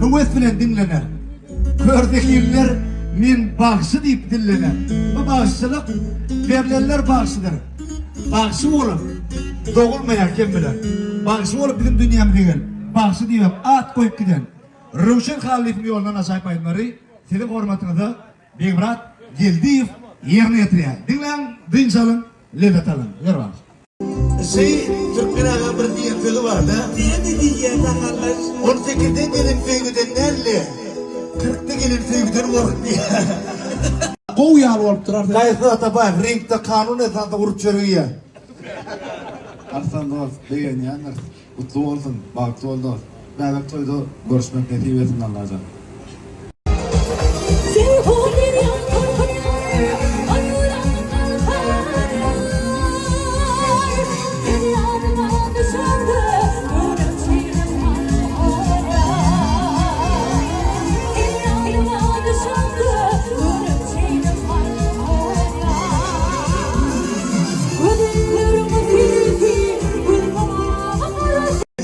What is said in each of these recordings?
Höwes bilen diňlener. Kör zehinler men bagşy diýip dillener. Bu bagşyçylyk berlenler bagşydyr. Bagşy bolup dogulmaýar hemmeler. Bagşy bolup biziň dünýämize gelip, bagşy diýibem at goýup giden Röwşen Hallyýewiň ýolundan ajaýyp aýdymlary siziň hormatyňyza Begmyrat Geldiýew ýerine ýetirýär. Diňläň, dynç alyň, lezzet alyň. Ber bagşy. Şeý Türkmen agaň bir diýen sözi barda. Näme diýýä sakaldaş? On sekizde gelen söýgüden dälde, kyrkda gelen söýgüden gork diýýä. Gowy ýaly bolup durar. Gaýgysyz Atabaýew ringde kanun esasynda urup çörek iýýär. Arslan dost, begenýändiris. Gutly bolsun, bagtly bol dost. Bäbek toýda görüşmek nesip etsin Allajan.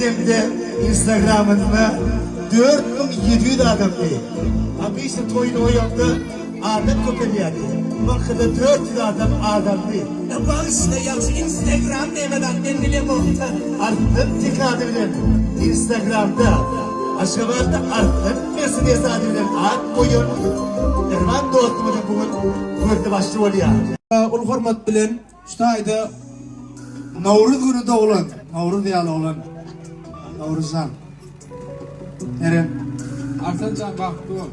Demde Instagramynda 4700 adamdy. Obyçny toýuny goýanda adam köpelýärdi. Muňkyda 400 adam azaldy. Bagyşla ýagşy instagram näme zat men bilemokda. Arslan tik ady bilen instagramda Aşgabatda Arslan Mercedes ady bilen at goýan Erman dostumyzyň bu gün gözli başly bolýar. Uly hormat bilen şu taýda Nowruz güni doglan, Nowruz ýaly oglan. Nowruzjan. Eren. Arslan jan bagtly bol.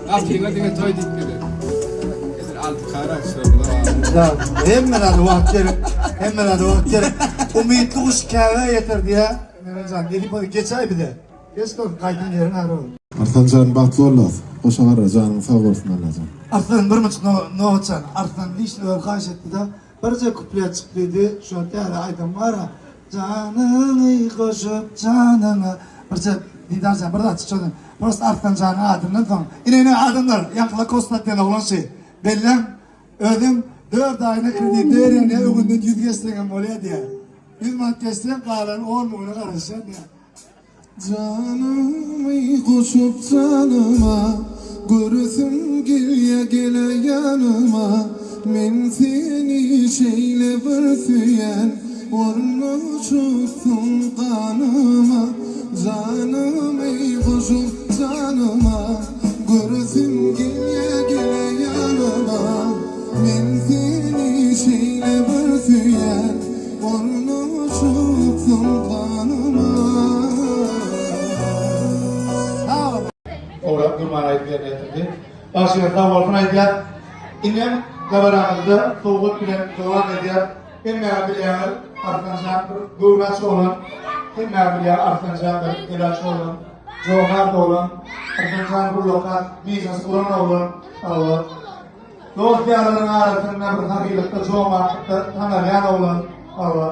Gapyňa diňe toý diýip geler. Edil alty kara şurada. Hemme zada wagt gerek. Hemme zada wagt gerek. Umytly guş käbä ýeter diýä. Eren jan, gelip geçäý bize. Geç dost, gaýdan ýeriň aýry bolsun. Arslan jan bagtly bol dost. Goşa garra janyň sag bolsun Allajan. Arslan bir müçük Nobatjan Arslan lişni özi haýyş etdida birje kuplet çyk diýdi şo täze aýdym bara janyňy goşup janyňa birje Didarjan bir zat çyk şondan prosta Arslan janyň adyndan soň ine ine adamlar ýaňkylar Kostat diýen oglan şy belläň özem dört aýyna kredit berýän ýa öňünden ýüz geçseňem bolýa diýýär ýüz manat geçseň galan on müňüne garaşýan diýýär. Janymy goşup janyma, Göresim gelýä gel-ä ýanyma, Men seni şeýle bir söýän, Ornaşypsyň ganyma. Janymy goşup janyma, Göresim gelýä gel-ä ýanyma, Men seni şeýle bir söýän, Ornaşypsyň ganyma. Sag bol. Owlak Gurban aýdyp ýerine ýetirdi. Bagşylar sag bolsun aýdýar. Indem dabaramyzda sowgat bilen dowam edýär. Hemmäňiz bilýäňiz Arslanjan bir göwni açyk oglan. Hemmäňiz bilýär Arslanjan bir eli açyk oglan. Jomart oglan. Arslanjan bir ullakan biznes guran oglan. Hawa. Dost-ýarlaryň arasynda bir sahylykda, jomartlykda tanalýan oglan. Hawa.